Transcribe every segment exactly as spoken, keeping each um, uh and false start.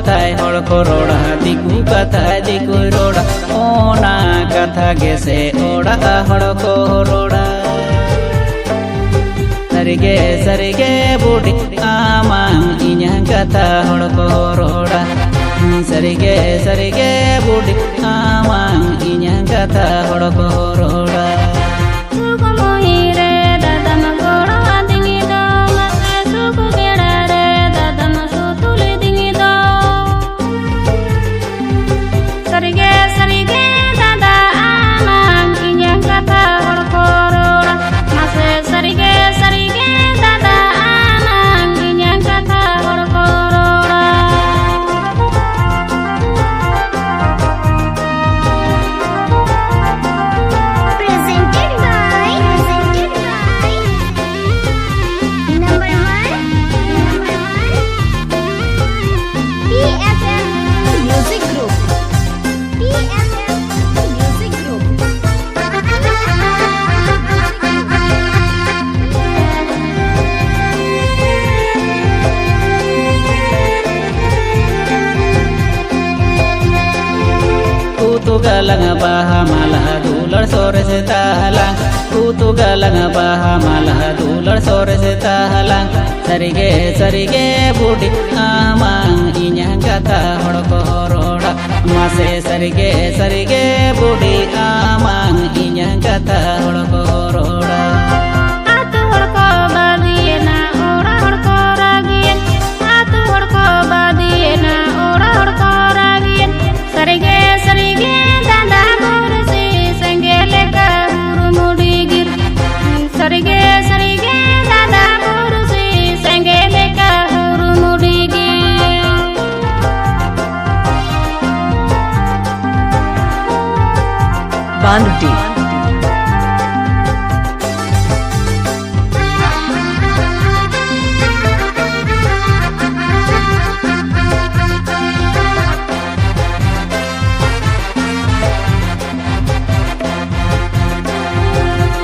ᱛᱟᱭ ᱦᱚᱲ ᱠᱚ ᱨᱚᱲᱟ, ᱫᱤᱠᱩ ᱠᱟᱛᱷᱟ ᱫᱤᱠᱩᱭ ᱨᱚᱲᱟ, ᱚᱱᱟ ᱠᱟᱛᱷᱟ ᱜᱮᱥᱮ ᱚᱲᱟᱜ ᱦᱚᱲ ᱠᱚ ᱨᱚᱲᱟ᱾ ᱥᱟᱹᱨᱤᱜᱮ ᱥᱟᱹᱨᱤᱜᱮ ᱵᱩᱰᱷᱤ, ᱟᱢᱟᱝ ᱤᱧᱟᱝ ᱠᱟᱛᱷᱟ ᱦᱚᱲ ᱠᱚ ᱨᱚᱲᱟ᱾ ᱥᱟᱹᱨᱤᱜᱮ ᱥᱟᱹᱨᱤᱜᱮ ᱵᱩᱰᱷᱤ, ᱟᱢᱟᱝ ᱤᱧᱟᱝ ᱠᱟᱛᱷᱟ ᱦᱚᱲ ᱠᱚ ᱨᱚᱲᱟ᱾ ᱥᱩᱠ ᱢᱩᱦᱤ ᱨᱮ ᱫᱟᱫᱟᱢ ᱜᱚᱲᱚ ᱟᱹᱫᱤᱧ ᱫᱚ, ᱢᱟᱥᱮ ᱥᱩᱠ ᱵᱮᱲᱟ ᱨᱮ ᱫᱟᱫᱟᱢ ᱥᱩᱛᱩᱞ ᱤᱫᱤᱧ ᱫᱚ᱾ ᱥᱟᱹᱨᱤᱜᱮ ᱥᱟᱹᱨᱤᱜᱮ ᱫᱟᱫᱟ, ᱟᱢᱟᱝ ᱤᱧᱟᱝ ᱠᱟᱛᱷᱟ ᱦᱚᱲ ᱠᱚ ᱨᱚᱲᱟ᱾ ᱢᱟᱥᱮ ᱥᱟᱹᱨᱤᱜᱮ ᱥᱟᱹᱨᱤᱜᱮ ᱫᱟᱫᱟ, ᱟᱢᱟᱝ ᱤᱧᱟᱝ ᱠᱟᱛᱷᱟ ᱦᱚᱲ ᱠᱚ ᱨᱚᱲᱟ᱾ Presented by, presented by number one, number one, P F M Music Group. P F M Music Group. ᱩᱛᱩ ᱜᱟᱞᱟᱝ ᱵᱟᱦᱟ ᱢᱟᱞᱟ ᱫᱩᱞᱟᱹᱲ ᱥᱚᱨᱮᱥ ᱛᱟᱞᱟᱝ᱾ ᱩᱛᱩ ᱜᱟᱞᱟᱝ ᱵᱟᱦᱟ ᱢᱟᱞᱟ ᱫᱩᱞᱟᱹᱲ ᱥᱚᱨᱮᱥ ᱛᱟᱞᱟᱝ᱾ ᱥᱟᱹᱨᱤᱜᱮ ᱥᱟᱹᱨᱤᱜᱮ ᱵᱩᱰᱷᱤ, ᱟᱢᱟᱝ ᱤᱧᱟᱝ ᱠᱟᱛᱷᱟ ᱦᱚᱲ ᱠᱚ ᱨᱚᱲᱟ᱾ ᱢᱟᱥᱮ ᱥᱟᱹᱨᱤᱜᱮ ᱥᱟᱹᱨᱤᱜᱮ ᱵᱩᱰᱷᱤ, ᱟᱢᱟᱝ ᱤᱧᱟᱝ ᱠᱟᱛᱷᱟ ᱦᱚᱲ ᱠᱚ ᱨᱚᱲᱟ᱾ ᱟᱹᱛᱩ ᱦᱚᱲ ᱠᱚ ᱵᱟᱹᱜᱤᱭᱮᱱᱟ, ᱚᱲᱟᱜ ᱦᱚᱲ ᱠᱚ ᱨᱟᱹᱜᱤᱭᱮᱱ᱾ ᱟᱹᱛᱩ ᱦᱚᱲ ᱠᱚ ᱵᱟᱹᱜᱤᱭᱮᱱᱟ, ᱚᱲᱟᱜ ᱦᱚᱲ ᱠᱚ ᱨᱟᱹᱜᱤᱭᱮᱱ᱾ ᱥᱟᱹᱨᱤᱜᱮ ᱥᱟᱹᱨᱤᱜᱮ ᱫᱟᱫᱟ ᱵᱩᱨᱥᱤ, ᱥᱮᱸᱜᱮᱞ ᱞᱮᱠᱟ ᱦᱩᱨᱢᱩ ᱰᱤᱜᱤᱨ᱾ ᱥᱟᱹᱨᱤᱜᱮ ᱥᱟᱹᱨᱤᱜᱮ ᱫᱟᱫᱟ ᱵᱩᱨᱥᱤ, ᱥᱮᱸᱜᱮᱞ ᱞᱮᱠᱟ ᱦᱩᱨᱢᱩ ᱰᱤᱜᱤᱨ᱾ ᱵᱟᱸᱫᱽᱰᱤ᱾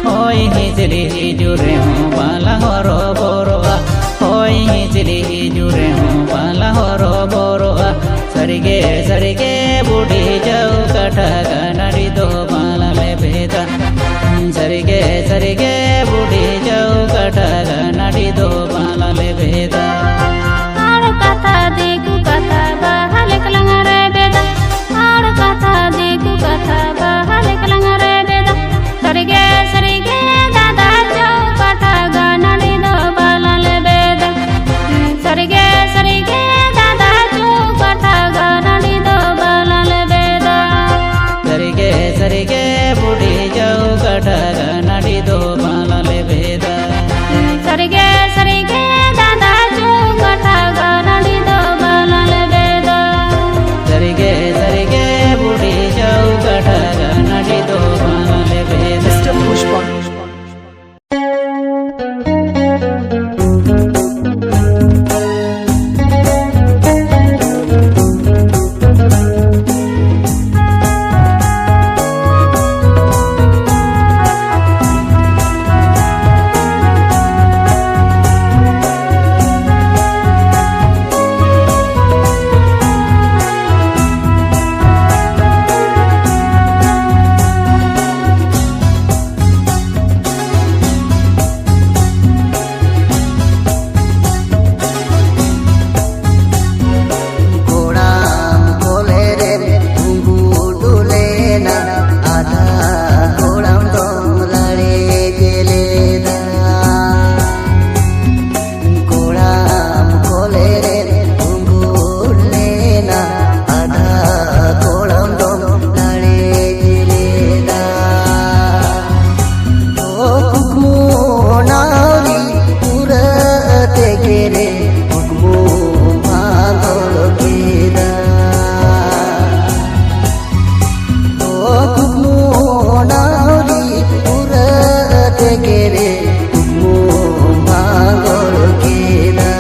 ᱦᱚᱭ ᱦᱤᱸᱥᱤᱫ ᱦᱤᱡᱩᱜ ᱨᱮᱦᱚᱸ ᱵᱟᱞᱟᱝ ᱦᱚᱨᱚᱵᱚᱨᱚᱜᱼᱟ᱾ ᱦᱚᱭ ᱦᱤᱸᱥᱤᱫ ᱦᱤᱡᱩᱜ ᱨᱮᱦᱚᱸ ᱵᱟᱞᱟᱝ ᱦᱚᱨᱚᱵᱚᱨᱚᱜᱼᱟ᱾ ᱥᱟᱹᱨᱤᱜᱮ ᱥᱟᱹᱨᱤᱜᱮ ᱵᱩᱰᱷᱤ ᱪᱟᱹᱣᱠᱟᱴᱷᱟ ᱜᱟᱱᱟᱰᱤ ᱫᱚ ᱵᱟᱝᱞᱟ ᱞᱮᱵᱮᱫᱟ᱾ ᱥᱟᱹᱨᱤᱜᱮ ᱥᱟᱹᱨᱤᱜᱮ ᱵᱩᱰᱷᱤ ᱪᱟᱹᱣᱠᱟᱴᱷᱟ ᱜᱟᱱᱟᱰᱤ ᱫᱚ ᱵᱟᱝᱞᱟ ᱞᱮᱵᱮᱫᱟ᱾ ᱦᱚᱲ ᱠᱟᱛᱷᱟ ᱫᱤᱠᱩ ᱠᱟᱛᱷᱟ ᱵᱟᱦᱟ ᱞᱮᱠᱟᱞᱟᱝ ᱨᱮᱵᱮᱫᱟ᱾ ᱦᱚᱲ ᱠᱟᱛᱷᱟ ᱫᱤᱠᱩ ᱠᱟᱛᱷᱟ ᱵᱟᱦᱟ ᱞᱮᱠᱟᱞᱟᱝ ᱨᱮᱵᱮᱫᱟ᱾ ᱥᱟᱹᱨᱤᱜᱮ ᱥᱟᱹᱨᱤᱜᱮ ᱫᱟᱫᱟ ᱪᱟᱹᱣᱠᱟᱴᱷᱟ ᱜᱟᱱᱟᱰᱤ ᱫᱚ ᱵᱟᱝᱞᱟ ᱞᱮᱵᱮᱫᱟ᱾ ᱥᱟᱹᱨᱤᱜᱮ ᱥᱟᱹᱨᱤᱜᱮ ᱫᱟᱫᱟ ᱪᱟᱹᱣᱠᱟᱴᱷᱟ ᱜᱟᱱᱟᱰᱤ ᱫᱚ ᱵᱟᱝᱞᱟ ᱞᱮᱵᱮᱫᱟ᱾ ᱥᱟᱹᱨᱤᱜᱮ ᱥᱟᱹᱨᱤᱜᱮ ᱵᱩᱰᱷᱤ ᱪᱟᱹᱣᱠᱟᱴᱷᱟ ᱜᱟᱱᱟᱰᱤ ᱫᱚ ᱵᱟᱝᱞᱟ ᱞᱮᱵᱮᱫᱟ᱾ ᱥᱟᱹᱨᱤᱜᱮ ᱥᱟᱹᱨᱤᱜᱮ ᱫᱟᱫᱟ ᱪᱟᱹᱣᱠᱟᱴᱷᱟ ᱜᱟᱱᱟᱰᱤ ᱫᱚ ᱵᱟᱝᱞᱟ ᱞᱮᱵᱮᱫᱟ᱾ ᱥᱟᱹᱨᱤᱜᱮ ᱥᱟᱹᱨᱤᱜᱮ ᱵᱩᱰᱷᱤ ᱪᱟᱹᱣᱠᱟᱴᱷᱟ ᱜᱟᱱᱟᱰᱤ ᱫᱚ ᱵᱟᱝᱞᱟ ᱞᱮᱵᱮᱫᱟ᱾ ᱢᱤᱥᱴᱟᱨ ᱯᱩᱥᱯᱟ᱾ ᱠᱚᱲᱟᱢ ᱠᱚᱞᱮ ᱨᱮ ᱜᱷᱩᱸᱜᱩ ᱰᱩᱞᱮᱱᱟ, ᱟᱫᱷᱟ ᱠᱚᱲᱟᱢ ᱫᱚ ᱞᱟᱲᱮ ᱡᱮᱞᱮᱫᱟ᱾ ᱠᱚᱲᱟᱢ ᱠᱚᱞᱮ ᱨᱮ ᱜᱷᱩᱸᱜᱩ ᱰᱩᱞᱮᱱᱟ, ᱟᱫᱷᱟ ᱠᱚᱲᱟᱢ ᱫᱚ ᱞᱟᱲᱮ ᱡᱮᱞᱮᱫᱟ᱾ ᱠᱩᱠᱢᱩ ᱱᱟᱣᱨᱤ ᱯᱩᱨᱟᱹ ᱛᱮᱜᱮ ᱨᱮ ᱠᱩᱠᱢᱩ ᱵᱟᱸᱫᱚᱲ ᱠᱮᱫᱟ᱾ ᱠᱩᱠᱢᱩ ᱱᱟᱣᱨᱤ ᱯᱩᱨᱟᱹ ᱛᱮᱜᱮ ᱨᱮ ᱠᱩᱠᱢᱩ ᱵᱟᱸᱫᱚᱲ ᱠᱮᱫᱟ᱾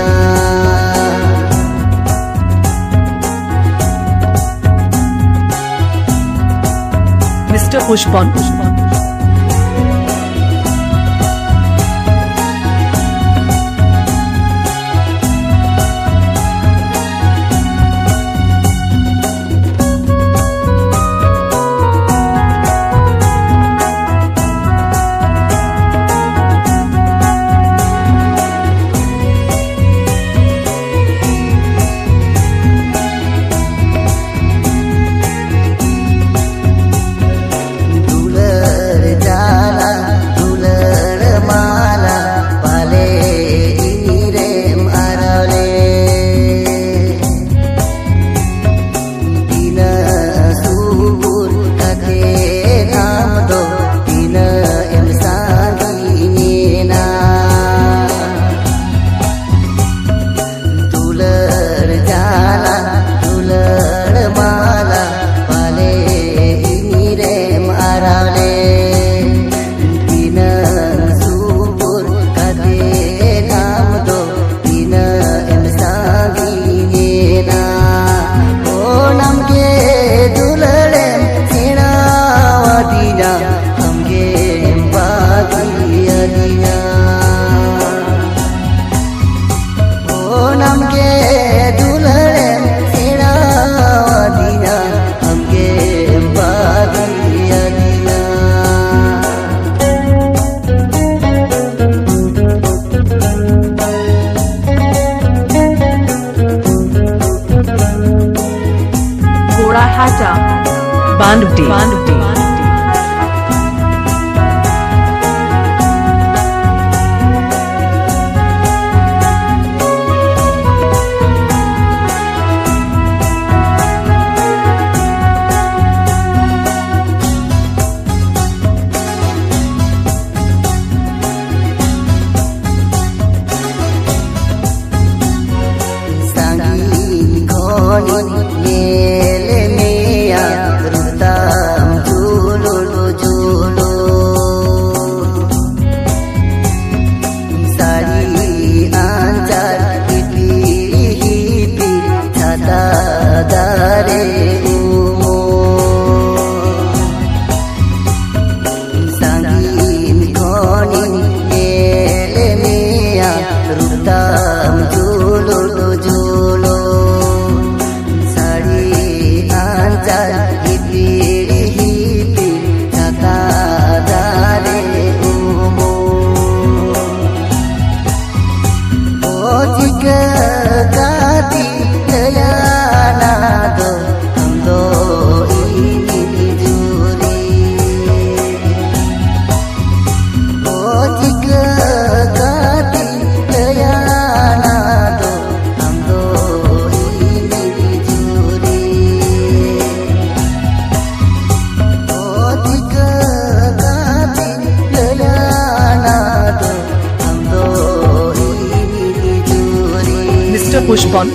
ᱢᱤᱥᱴᱟᱨ ᱯᱩᱥᱯᱚᱱ᱾ ᱯᱟᱱᱰᱩᱯᱴᱤ, ᱯᱟᱱᱰᱩᱯᱴᱤ᱾ ᱥᱟᱺᱜᱤᱧ ᱠᱷᱚᱱᱤᱧ ᱧᱮᱞ ᱢᱮᱭᱟ, ᱨᱩᱯ ᱛᱟᱢ ᱡᱩᱞᱩᱞ ᱡᱩᱞᱩᱞ᱾ ᱥᱟᱹᱨᱤ ᱟᱧᱪᱟᱨ ᱦᱤᱯᱤᱲ ᱦᱤᱯᱤᱲ, ᱪᱷᱟᱛᱟ ᱫᱟᱨᱮ ᱩᱢᱩᱞ᱾ ᱥᱟᱺᱜᱤᱧ ᱠᱷᱚᱱᱤᱧ ᱧᱮᱞ ᱢᱮᱭᱟ, ᱨᱩᱯ ᱛᱟᱢ ᱡᱩᱞᱩᱞ ᱡᱩᱞᱩᱞ᱾ ᱥᱟᱹᱨᱤ ᱟᱧᱪᱟᱨ ᱦᱤᱯᱤᱲ ᱦᱤᱯᱤᱲ, ᱪᱷᱟᱛᱟ ᱫᱟᱨᱮ ᱩᱢᱩᱞ᱾ ᱚ ᱪᱤᱠᱟᱹ ᱠᱟᱛᱮᱧ ᱞᱟᱹᱭᱟ ᱱᱟ ᱫᱚ, ᱟᱢ ᱫᱚ ᱤᱧᱤᱡ ᱡᱩᱨᱤ᱾ ᱚ ᱪᱤᱠᱟᱹ ᱠᱟᱛᱮᱧ ᱞᱟᱹᱭᱟ ᱱᱟ ᱫᱚ, ᱟᱢ ᱫᱚ ᱤᱧᱤᱡ ᱡᱩᱨᱤ᱾ ᱚ ᱪᱤᱠᱟᱹ ᱠᱟᱛᱮᱧ ᱞᱟᱹᱭᱟ ᱱᱟ ᱫᱚ, ᱟᱢ ᱫᱚ ᱤᱧᱤᱡ ᱡᱩᱨᱤ᱾ ᱢᱤᱥᱴᱟᱨ ᱯᱩᱥᱯᱚᱱ᱾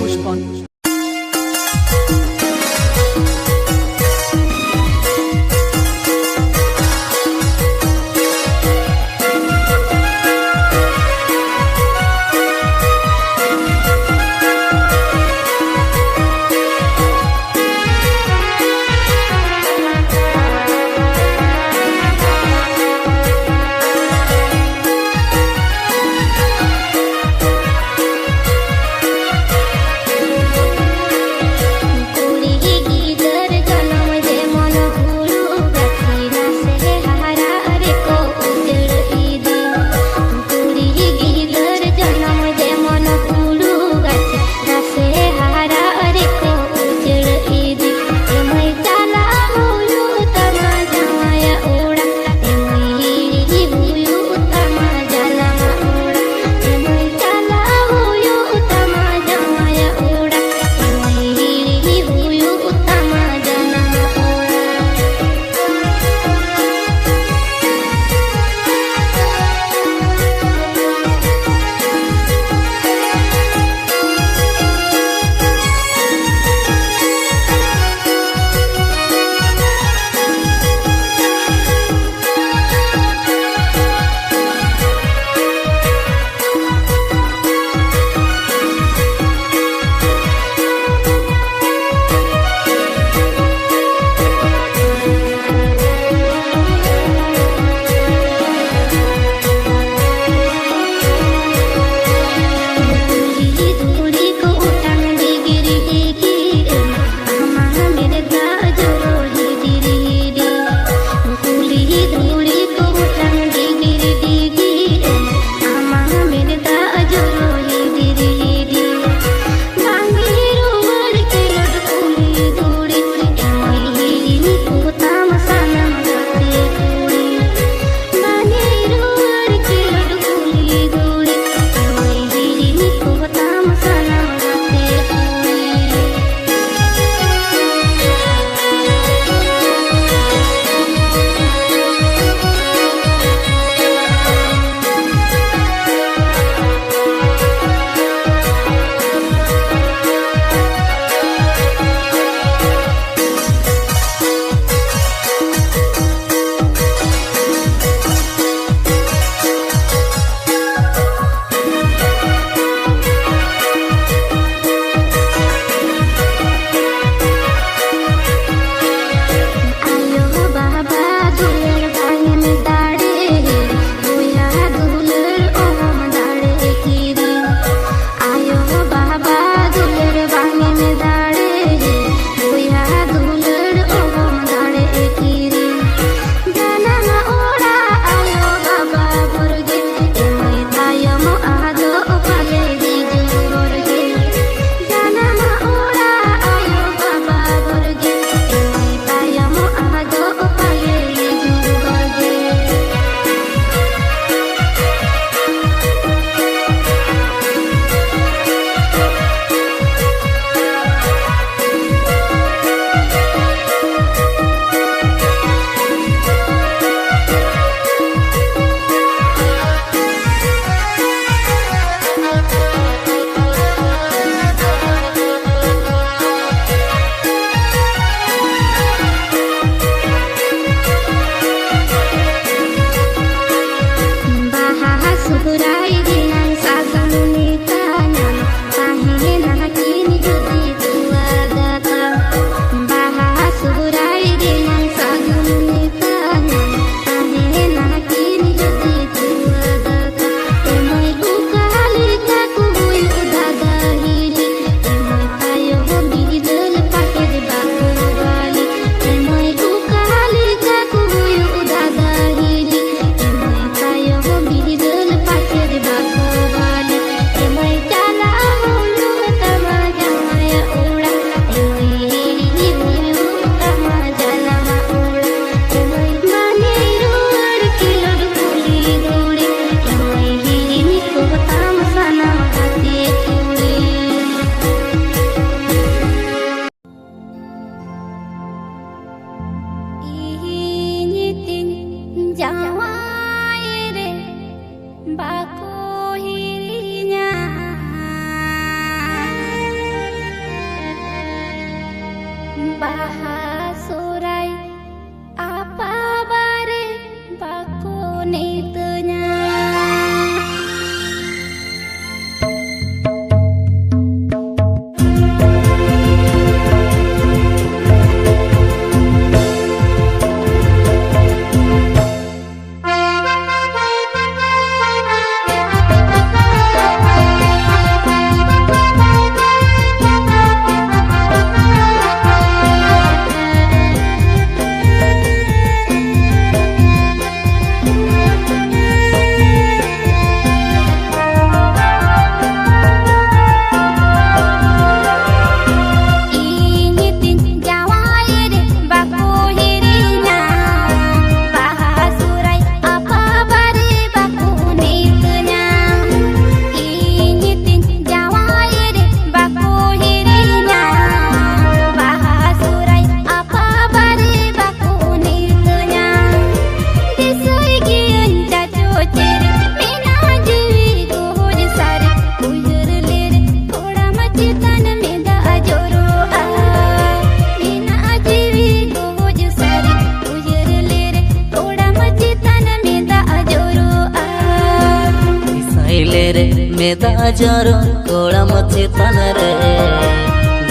ᱨᱮ ᱢᱮᱫᱟ ᱡᱚᱨᱚ ᱠᱚᱲᱟᱢ ᱪᱮᱛᱟᱱ ᱨᱮ,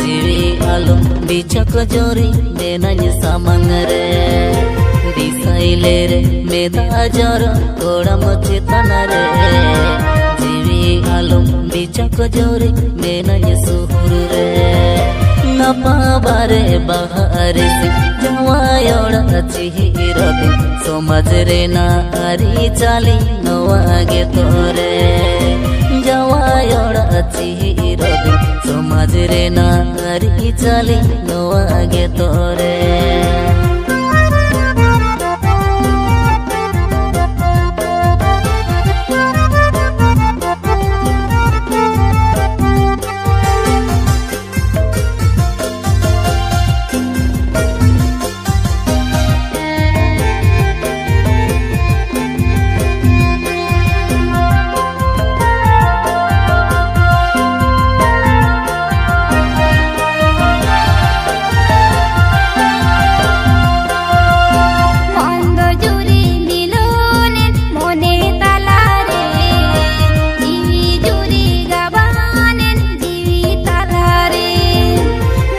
ᱡᱤᱣᱤ ᱟᱞᱚᱢ ᱵᱤᱪᱷᱚᱠ ᱡᱚᱨᱤ ᱢᱮᱱᱟᱹᱧ ᱥᱟᱢᱟᱝ ᱨᱮ᱾ ᱫᱤᱥᱟᱹᱭ ᱞᱮ ᱨᱮ ᱢᱮᱫᱟ ᱡᱚᱨᱚ ᱠᱚᱲᱟᱢ ᱪᱮᱛᱟᱱ ᱨᱮ, ᱡᱤᱣᱤ ᱟᱞᱚᱢ ᱵᱤᱪᱷᱚᱠ ᱡᱚᱨᱤ ᱢᱮᱱᱟᱹᱧ ᱥᱩᱨ ᱨᱮ᱾ ᱱᱟᱯᱟ ᱵᱟᱨᱮ ᱵᱟᱦᱟ ᱨᱮ ᱥᱮ ᱡᱟᱶᱟᱭ ᱚᱲᱟᱜ ᱪᱤᱦᱤᱨᱚᱫᱤ, ᱥᱚᱢᱟᱡᱽ ᱨᱮᱱᱟᱜ ᱟᱹᱨᱤᱪᱟᱹᱞᱤ ᱱᱚᱣᱟ ᱜᱮ ᱛᱚᱨᱮ᱾ ᱡᱟᱶᱟᱭ ᱚᱲᱟᱜ ᱪᱤᱦᱤᱨᱚᱫᱤ, ᱥᱚᱢᱟᱡᱽ ᱨᱮᱱᱟᱜ ᱟᱹᱨᱤᱪᱟᱹᱞᱤ ᱱᱚᱣᱟ ᱜᱮ ᱛᱚᱨᱮ᱾ ᱢᱚᱱ ᱫᱚ ᱡᱩᱨᱤ ᱢᱤᱞᱚᱱᱮᱱ ᱢᱚᱱᱮ ᱛᱟᱞᱟᱨᱮ, ᱡᱤᱣᱤ ᱡᱩᱨᱤ ᱜᱟᱵᱟᱱᱮᱱ ᱡᱤᱣᱤ ᱛᱟᱞᱟᱨᱮ᱾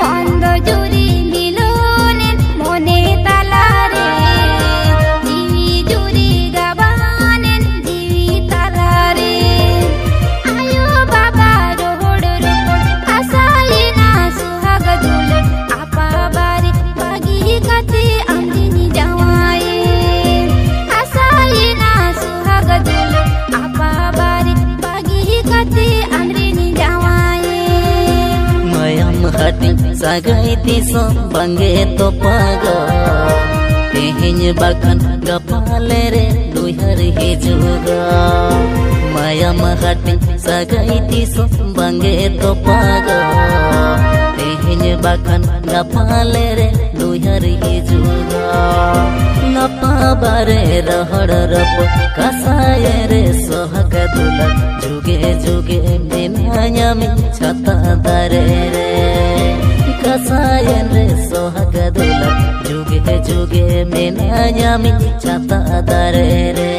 ᱢᱚᱱ ᱫᱚ ᱡᱩᱨᱤ ᱢᱤᱞᱚᱱᱮᱱ ᱢᱚᱱᱮ ᱛᱟᱞᱟᱨᱮ, ᱡᱤᱣᱤ ᱡᱩᱨᱤ ᱜᱟᱵᱟᱱᱮᱱ ᱡᱤᱣᱤ ᱛᱟᱞᱟᱨᱮ᱾ ᱟᱭᱳ ᱵᱟᱵᱟ ᱨᱚᱦᱚᱲ ᱨᱚᱯᱚᱲ ᱟᱥᱟᱭᱮᱱᱟ ᱥᱩᱦᱟᱜ ᱫᱩᱞᱟᱹᱲ, ᱟᱯᱟ ᱵᱟᱨᱮ ᱵᱟᱹᱜᱤ ᱠᱟᱛᱮ ᱟᱢᱨᱤᱱ ᱡᱟᱶᱟᱭᱮ᱾ ᱟᱥᱟᱭᱮᱱᱟ ᱥᱩᱦᱟᱜ ᱫᱩᱞᱟᱹᱲ, ᱟᱯᱟ ᱵᱟᱨᱮ ᱵᱟᱹᱜᱤ ᱠᱟᱛᱮ ᱟᱢᱨᱤᱱ ᱡᱟᱶᱟᱭᱮ᱾ ᱢᱟᱭᱟᱢ ᱦᱟᱹᱴᱤᱧ ᱥᱟᱹᱜᱟᱹᱭ ᱛᱤᱥ ᱦᱚᱸ ᱵᱟᱝᱜᱮ ᱛᱚᱯᱟᱜᱚᱜ, ᱛᱮᱦᱮᱧ ᱵᱟᱠᱷᱟᱱ ᱜᱟᱯᱟ ᱞᱮᱨᱮ ᱩᱭᱦᱟᱹᱨ ᱦᱤᱡᱩᱜᱚᱜ᱾ ᱢᱟᱭᱟᱢ ᱦᱟᱹᱴᱤᱧ ᱥᱟᱹᱜᱟᱹᱭ ᱛᱤᱥ ᱦᱚᱸ ᱵᱟᱝᱜᱮ ᱛᱚᱯᱟᱜᱚᱜ, ᱛᱮᱦᱮᱧ ᱵᱟᱠᱷᱟᱱ ᱜᱟᱯᱟ ᱞᱮᱨᱮ ᱩᱭᱦᱟᱹᱨ ᱦᱤᱡᱩᱜᱚᱜ᱾ ᱱᱟᱯᱟ ᱵᱟᱨᱮ ᱨᱚᱦᱚᱲ ᱨᱚᱯᱚᱲ ᱠᱟᱥᱟᱭᱮ ᱨᱮ ᱥᱚᱦᱟᱜ ᱫᱩᱞᱟᱹᱲ, ᱡᱩᱜᱮ ᱡᱩᱜᱮ ᱢᱮᱱᱟᱧᱟ ᱢᱤᱫ ᱪᱷᱟᱛᱟ ᱫᱟᱨᱮ ᱨᱮ᱾ ᱠᱟᱥᱟᱭᱮ ᱨᱮ ᱥᱚᱦᱟᱜ ᱫᱩᱞᱟᱹᱲ, ᱡᱩᱜᱮ ᱡᱩᱜᱮ ᱢᱮᱱᱟᱧᱟ ᱢᱤᱫ ᱪᱷᱟᱛᱟ ᱫᱟᱨᱮ ᱨᱮ᱾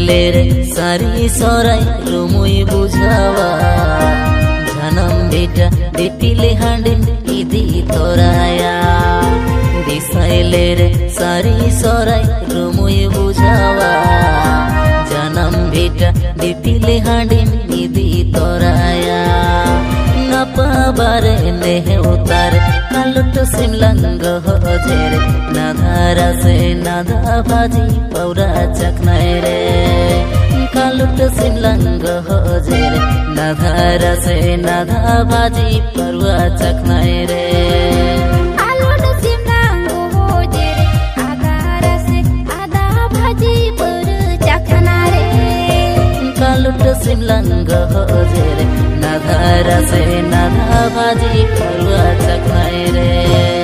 ᱞᱮᱨᱮ ᱥᱟᱹᱨᱤ ᱥᱚᱨᱟᱭ ᱨᱩᱢᱩᱭ ᱵᱩᱡᱷᱟᱹᱣᱟ, ᱡᱟᱱᱟᱢ ᱵᱮᱴᱟ ᱫᱤᱯᱤᱞᱮ ᱦᱟᱺᱰᱤᱢ ᱤᱫᱤ ᱛᱚᱨᱟᱭᱟ᱾ ᱫᱤᱥᱟᱹᱭ ᱞᱮᱨᱮ ᱥᱟᱹᱨᱤ ᱥᱚᱨᱟᱭ ᱨᱩᱢᱩᱭ ᱵᱩᱡᱷᱟᱹᱣᱟ, ᱡᱟᱱᱟᱢ ᱵᱮᱴᱟ ᱫᱤᱯᱤᱞᱮ ᱦᱟᱺᱰᱤᱢ ᱤᱫᱤ ᱛᱚᱨᱟᱭᱟ᱾ ᱱᱟᱯᱟ ᱵᱟᱨᱮ ᱱᱮᱦᱮ ᱩᱛᱟᱨ ᱠᱟᱞᱩᱴ ᱥᱤᱢᱞᱟᱝ ᱜᱚᱦᱚᱡᱮᱨ, ᱱᱟᱫᱷᱟᱨᱟ ᱥᱮ ᱱᱟᱫᱷᱟ ᱵᱷᱟᱡᱤ ᱯᱟᱣᱨᱟ ᱪᱟᱠᱷᱱᱟᱭ ᱨᱮ᱾ ᱠᱟᱞᱩᱴ ᱥᱤᱢᱞᱟᱝ ᱜᱚᱦᱚᱡᱮᱨ, ᱱᱟᱫᱷᱟᱨᱟ ᱥᱮ ᱱᱟᱫᱷᱟ ᱵᱷᱟᱡᱤ ᱯᱟᱣᱨᱟ ᱪᱟᱠᱷᱱᱟᱭ ᱨᱮ᱾ ᱟᱞᱩᱴ ᱥᱤᱢᱞᱟᱝ ᱜᱚᱦᱚᱡᱮᱨ, ᱟᱫᱷᱟᱨᱟ ᱥᱮ ᱟᱫᱷᱟ ᱵᱷᱟᱡᱤ ᱯᱟᱣᱨᱟ ᱪᱟᱠᱷᱱᱟ ᱨᱮ᱾ ᱠᱟᱞᱩᱴ ᱥᱤᱢᱞᱟᱝ ᱜᱚᱦᱚᱡᱮᱨ, ᱱᱟᱫᱷᱟᱨᱟ ᱥᱮ ᱱᱟᱫᱷᱟ ᱵᱷᱟᱡᱤ ᱯᱟᱣᱨᱟ ᱪᱟᱠᱷᱱᱟᱭ ᱨᱮ᱾